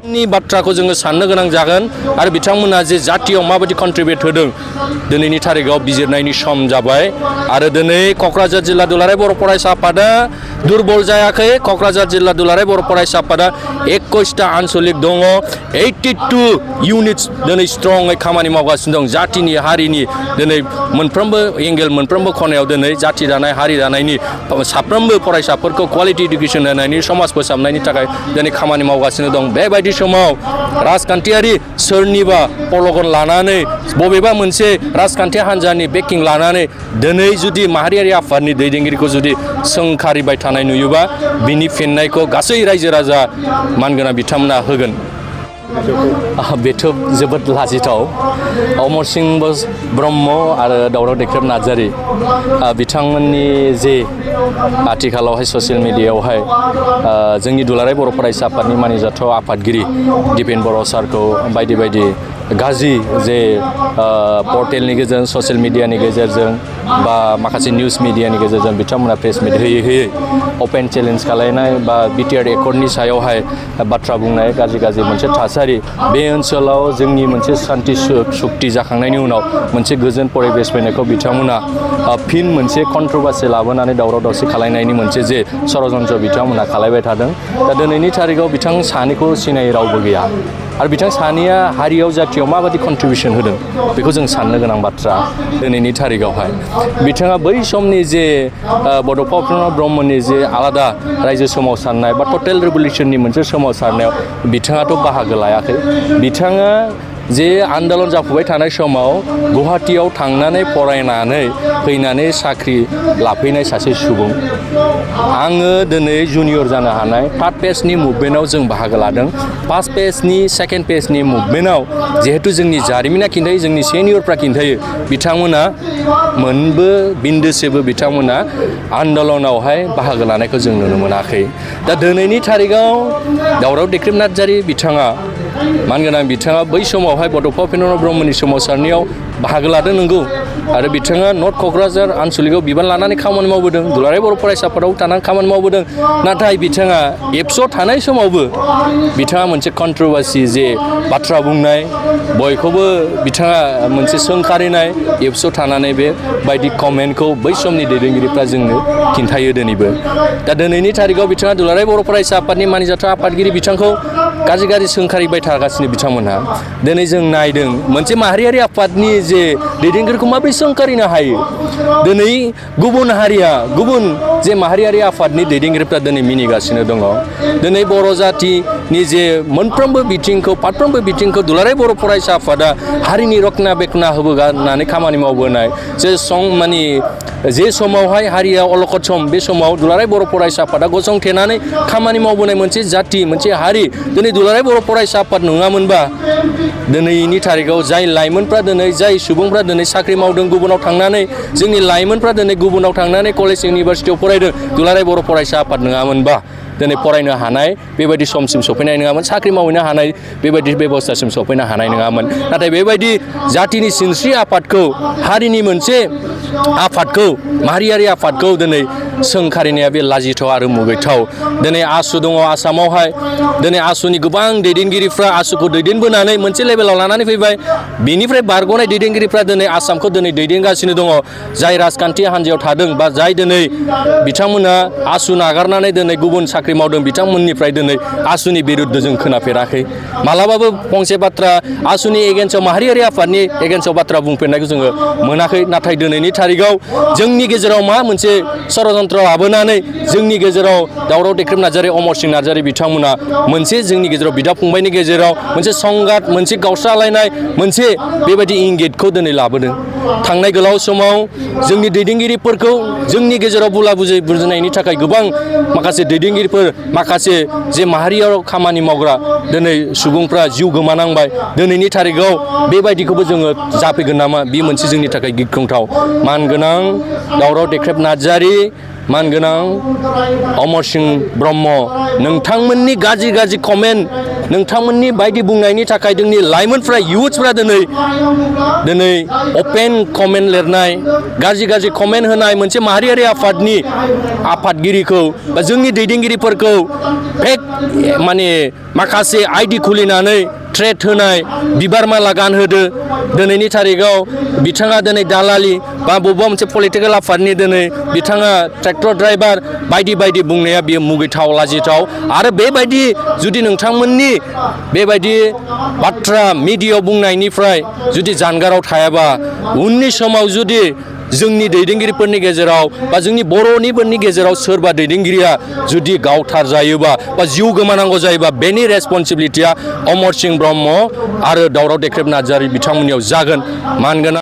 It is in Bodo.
नि बाथ्राखौ जोङो साननो गोनां जागोन आरो बिथांमोना जे जातियाव माबायदि कन्ट्रिबिउट होदों दिनैनि थारिखआव बिजिरनायनि सम जाबाय आरो दिनै क'क्राझार जिल्ला दुलाराय बर' फरायसा आफादा दुरबल जायाखै क'क्राझार जिल्ला दुलाराय बर' फरायसा आफादा 21टा आनसलिक दङ 82 इउनिट्स दिनै स्ट्रङै खामानि मावगासिनो दं जातिनि हारिनि दिनै मोनफ्रोमबो एंगेल मोनफ्रोमबो खनायाव दिनै जाति दानाय हारि दानायनि साफ्रोमबो फरायसाफोरखौ क्वालिटि इडुकेसन होनायनि समाज फोसाबनायनि थाखाय दिनै खामानि मावगासिनो दं बेबायदि समाव राजखान्थियारि सोरनिबा पलगन लानानै बबेबा मोनसे राजखान्थि हान्जानि बेकिं लानानै दिनै जुदि माहारियारि आफादनि दैदेनगिरिखौ जुदि सोंखारिबाय थानाय नुयोबा बिनि फिननायखौ गासै रायजो राजा मानगोनां बिथांमोना होगोन बेथ' जोबोद लाजिथाव अमर सिंह ब्रह्म आरो दावराव देख्रेब नार्जारि बिथांमोननि जे आथिखालावहाय ससियेल मिडियायावहाय जोंनि दुलाराय बर' फरायसा आफादनि मानिजाथाव आफादगिरि दिपेन बर' सारखौ बायदि बायदि गाज्रि जे पर्टेलनि गेजेरजों ससियेल मिडियानि गेजेरजों बा माखासे निउस मिडियानि गेजेरजों बिथांमोना प्रेस मिट होयै होयै अपेन चेलेन्ज खालायनाय बा बिटिआर एकर्डनि सायावहाय बाथ्रा बुंनाय गाज्रि मोनसे थासारि बे ओनसोलाव जोंनि मोनसे सान्थि सुक्ति जाखांनायनि उनाव मोनसे गोजोन परिबेस फैनायखौ बिथांमोना फिन मोनसे कन्ट्रभार्सि लाबोनानै दावराव दावसि खालायनायनि मोनसे जे षड़यन्त्र बिथांमोना खालायबाय थादों दा दिनैनि थारिखआव बिथां सानैखौ सिनायै रावबो गैया आरो बिथां सानैया हारियाव जातियाव माबायदि कन्ट्रिबिउसन होदों बेखौ जों साननो गोनां बाथ्रा दिनैनि थारिखआवहाय बिथाङा बै समनि जे बड'फा उपेन्द्र ब्रह्मनि जे आलादा रायजो सोमावसारनाय बा टटेल रिभलिउसननि मोनसे सोमावसारनायाव बिथाङाथ' बाहागो लायाखै बिथाङा जे आन्दलन जाफुबाय थानाय समाव गुवाहाटीयाव थांनानै फरायनानै फैनानै साख्रि लाफैनाय सासे सुबुं आङो दिनै जुनियर जानो हानाय थार्ड पेजनि मुभमेन्टआव जों बाहागो लादों फार्स्ट पेजनि सेकेन्ड पेजनि मुभमेन्टआव जिहेतु जोंनि जारिमिना खिन्थायो जोंनि सेनियरफ्रा खिन्थायो बिथांमोना मोनबो बिन्दोसेबो बिथांमोना आन्दलनावहाय बाहागो लानायखौ जों नुनो मोनाखै दा दिनैनि थारिखआव दावराव देख्रेब नार्जारि बिथाङा मानगोनां बिथाङा बै समावहाय बड'फा उपेन्द्र ब्रह्मनि सोमावसारनायाव बाहागो लादों नंगौ आरो बिथाङा नर्थ क'क्राझार आनसलिकआव बिबान लानानै खामानि मावबोदों दुलाराय बर' फरायसा आफादाव थानानै खामानि मावबोदों नाथाय बिथाङा एबसुआव थानाय समावबो बिथाङा मोनसे कन्ट्रभार्सि जे बाथ्रा बुंनाय बयखौबो बिथाङा मोनसे सोंखारिनाय एबसुआव थानानै बे बायदि कमेन्टखौ बै समनि दैदेनगिरिफ्रा जोंनो खिन्थायो दिनैबो दा दिनैनि थारिखआव बिथाङा दुलाराय बर' फरायसा आफादनि मानिजाथाव आफादगिरि बिथांखौ गाज्रि सोंखारिबाय थागासिनो बिथांमोनहा दिनै जों नायदों मोनसे माहारियारि आफादनि जे दैदेनगिरिखौ माबोरै सोंखारिनो हायो दिनै गुबुन हारिया गुबुन जे माहारियारि आफादनि दैदेनगिरिफ्रा दिनै मिनिगासिनो दङ दिनै बर' जातिनि जे मोनफ्रोमबो बिथिंखौ फारफ्रोमबो बिथिंखौ दुलाराय बर' फरायसा आफादा हारिनि रखना बेखना होबोनानै खामानि मावबोनाय जे समावहाय हारिया अलखद सम बे समाव दुलाराय बर' फरायसा आफादा गसंथेनानै खामानि मावबोनाय मोनसे जाति मोनसे हारि दिनै दुलाराय बर' फरायसा आफाद नङामोनबा दिनैनि थारिखआव जाय लाइमोनफ्रा दिनै जाय सुबुंफ्रा दिनै साख्रि मावदों गुबुनाव थांनानै जोंनि लाइमोनफ्रा दिनै गुबुनाव थांनानै कलेज इउनिभारसिटियाव फरायदों दुलाराय बर' फरायसा आफाद नङामोनबा दिनै फरायनो हानाय बेबायदि समसिम सफैनाय नङामोन साख्रि मावहैनो हानाय बेबायदि बेबस्थासिम सफैनो हानाय नङामोन नाथाय बेबायदि जातिनि सिनस्रि आफादखौ हारिनि मोनसे आफादखौ माहारियारि आफादखौ दिनै सोंखारिनाया बे लाजिथाव आरो मुगैथाव दिनै आसु दङ आसामावहाय दिनै आसुनि गोबां दैदेनगिरिफ्रा आसुखौ दैदेनबोनानै मोनसे लेभेलाव लानानै फैबाय बिनिफ्राय बारग'नाय दैदेनगिरिफ्रा दिनै आसामखौ दिनै दैदेनगासिनो दङ जाय राजखान्थि हान्जायाव थादों बा जाय दिनै बिथांमोना आसु नागारनानै दिनै गुबुन साख्रि मावदों बिथांमोननिफ्राय दिनै आसुनि बिरुद्ध जों खोनाफेराखै मालाबाबो फंसे बाथ्रा आसुनि एगेन्स्टआव माहारियारि आफादनि एगेन्स्टआव बाथ्रा बुंफेरनायखौ जोङो मोनाखै नाथाय दिनैनि थारिखआव जोंनि गेजेराव मा मोनसे षड़यन्त्र लाबोनानै जोंनि गेजेराव दावराव देख्रेब नार्जारि अमर सिंह नार्जारि बिथांमोना मोनसे जोंनि गेजेराव बिदा फंबायनि गेजेराव मोनसे संघात मोनसे गावस्रालायनाय मोनसे बेबायदि इंगितखौ दिनै लाबोदों थांनाय गोलाव समाव जोंनि दैदेनगिरिफोरखौ जोंनि गेजेराव बुला बुजिनायनि थाखाय गोबां माखासे दैदेनगिरिफोर माखासे जे माहारियाव खामानि मावग्रा दिनै सुबुंफ्रा जिउ गोमानांबाय दिनैनि थारिखआव बेबायदिखौबो जोङो जाफैगोन नामा बे मोनसे जोंनि थाखाय गिख्रंथाव मानगोनां दावराव देख्रेब नार्जारि मानगोनां अमर सिंह ब्रह्म नोंथांमोननि गाज्रि कमेन्ट नोंथांमोननि बायदि बुंनायनि थाखाय जोंनि लाइमोनफ्रा युथ्सफ्रा दिनै अपेन कमेन्ट लिरनाय गाज्रि कमेन्ट होनाय मोनसे माहारियारि आफादनि आफादगिरिखौ बा जोंनि दैदेनगिरिफोरखौ फेक माने माखासे आइडि खुलिनानै थ्रेट होनाय बिबार माला गानहोदो दिनैनि थारिखआव बिथाङा दिनै दालालि बा बबेबा मोनसे पलिटिकेल आफादनि दिनै बिथाङा ट्रेक्टर ड्राइभार बायदि बुंनाया बेयो मुगैथाव लाजिथाव आरो बेबायदि जुदि नोंथांमोननि बेबायदि बाथ्रा मिडियायाव बुंनायनिफ्राय जुदि जानगाराव थायाबा उननि समाव जुदि जोंनि दैदेनगिरिफोरनि गेजेराव बा जोंनि बर'निफोरनि गेजेराव सोरबा दैदेनगिरिया जुदि गावथार जायोबा बा जिउ गोमानांगौ जायोबा बेनि रेसपन्सिबिलिटिया अमर सिंह ब्रह्म आरो दावराव देख्रेब नार्जारि बिथांमोननियाव जागोन मानगोनां